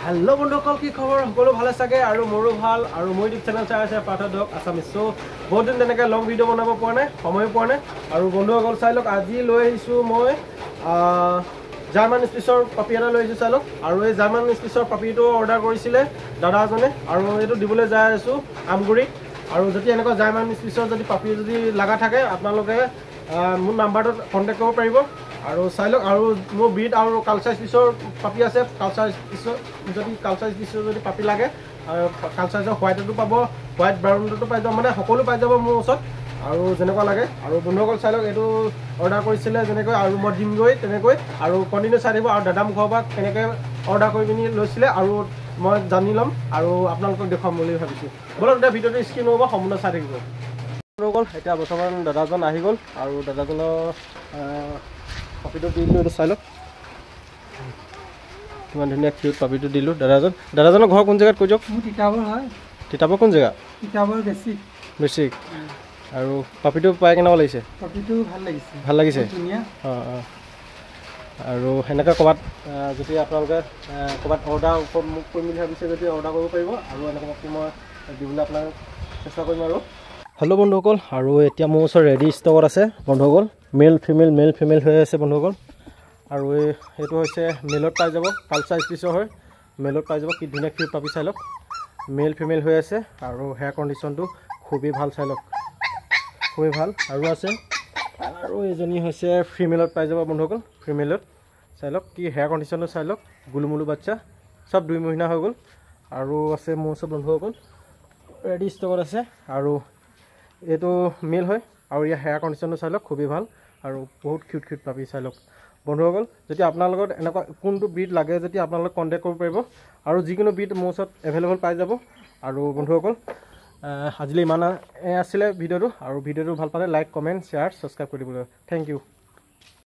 Hello' বন্ধুসকল, কি খবৰ? সকলো ভালে চাগে আৰু মোৰো ভাল। আৰু মোৰ ইউটিউব চেনেল চাই আছে পাৰ্থ ডগ আছামিজ। চ' বহুত দিন তেনেকৈ লং ভিডিঅ' বনাব পৰা নাই, সময়ো পোৱা নাই। আৰু বন্ধুসকল চাই লওক, আজি লৈ আহিছোঁ মই জাৰ্মান স্পিচৰ পাপি এটা লৈ আহিছোঁ, চাই লওক। আৰু এই জাৰ্মান স্পিচৰ পাপিটো অৰ্ডাৰ কৰিছিলে দাদা এজনে আৰু এইটো দিবলৈ যাই আছোঁ আমগুৰিত। আৰু যদি এনেকুৱা জাৰ্মান স্পিচৰ যদি পাপি যদি লগা থাকে, আপোনালোকে মোৰ নাম্বাৰটোত কণ্টেক্ট কৰিব পাৰিব। আৰু চাই লওক, আৰু মোৰ ব্ৰীড আৰু কালচাৰ স্পিচৰ পাপি আছে। কালচাৰ স্পিচৰ যদি কালচাৰ স্পিচৰ যদি পাপি লাগে, কালচাৰ হোৱাইটতো পাব, হোৱাইট ব্ৰাউনটোতো পাই যাব, মানে সকলো পাই যাব মোৰ ওচৰত আৰু যেনেকুৱা লাগে। আৰু বন্ধুসকল চাই লওক, এইটো অৰ্ডাৰ কৰিছিলে যেনেকৈ আৰু মই দিমগৈ তেনেকৈ। আৰু কণ্টিনিউ চাই থাকিব। আৰু দাদা মুখৰ পৰা কেনেকৈ অৰ্ডাৰ কৰি পিনি লৈছিলে আৰু মই জানি ল'ম আৰু আপোনালোকক দেখুৱাম বুলি ভাবিছোঁ। ব'লক এতিয়া ভিডিঅ'টো স্ক্ৰীন হ'ব, সম্পূৰ্ণ চাই থাকিব। বন্ধুসকল, এতিয়া বৰ্তমান দাদাজন আহি গ'ল আৰু দাদাজনৰ পাপিটো দি দিলোঁ। এইটো চাই লওক, কিমান ধুনীয়া কিউট পাপিটো দিলোঁ। দাদাজনৰ ঘৰ কোন জেগাত কৈ দিয়ক? মোৰ তিতাবৰ হয়। তিতাবৰ কোন জেগা? তিতাবৰ বেছিক। বেছিক। আৰু পাপিটো পাই কেনেকুৱা লাগিছে? পাপিটো ভাল লাগিছে। ভাল লাগিছে, ধুনীয়া। অঁ অঁ। আৰু সেনেকৈ ক'ৰবাত যদি আপোনালোকে ক'ৰবাত অৰ্ডাৰ মোক কৰিম বুলি ভাবিছে, যদি অৰ্ডাৰ কৰিব পাৰিব। আৰু এনেকুৱা পাপি মই দিবলৈ আপোনাক চেষ্টা কৰিম। আৰু হেল্ল' বন্ধুসকল, আৰু এতিয়া মোৰ ওচৰত ৰেডি ষ্টকত আছে বন্ধুসকল, মেল ফিমেল, মেল ফিমেল হৈ আছে বন্ধুসকল। আৰু এইটো হৈছে মেলত পাই যাব, কালচাৰ স্পিচৰ হয়, মেলত পাই যাব। কি ধুনীয়া কিউট পাপি চাই লওক, মেল ফিমেল হৈ আছে। আৰু হেয়াৰ কণ্ডিশ্যনটো খুবেই ভাল, চাই লওক, খুবেই ভাল। আৰু আছে, আৰু এইজনী হৈছে ফিমেলত পাই যাব বন্ধুসকল, ফিমেলত চাই লওক, কি হেয়াৰ কণ্ডিশ্যনটো চাই লওক, গুলুমুলু বাচ্চা, চব 2 মহিনা হৈ গ'ল। আৰু আছে মোৰ ওচৰত বন্ধুসকল, ৰেডি ষ্টকত আছে। আৰু এইটো মেল হয় আৰু ইয়াৰ হেয়াৰ কণ্ডিশ্যনটো চাই লওক, খুবেই ভাল আৰু বহুত কিউট কিউট পাপি চাই লওক বন্ধুসকল। যদি আপোনালোকৰ এনেকুৱা কোনটো ব্ৰীড লাগে, যদি আপোনালোকে কণ্টেক্ট কৰিব পাৰিব। আৰু যিকোনো ব্ৰীড মোৰ ওচৰত এভেইলেবল পাই যাব। আৰু বন্ধুসকল, আজিলৈ ইমান আছিলে ভিডিঅ'টো। আৰু ভিডিঅ'টো ভাল পালে লাইক, কমেণ্ট, শ্বেয়াৰ, ছাবস্ক্ৰাইব কৰি দিবলৈ। Thank U.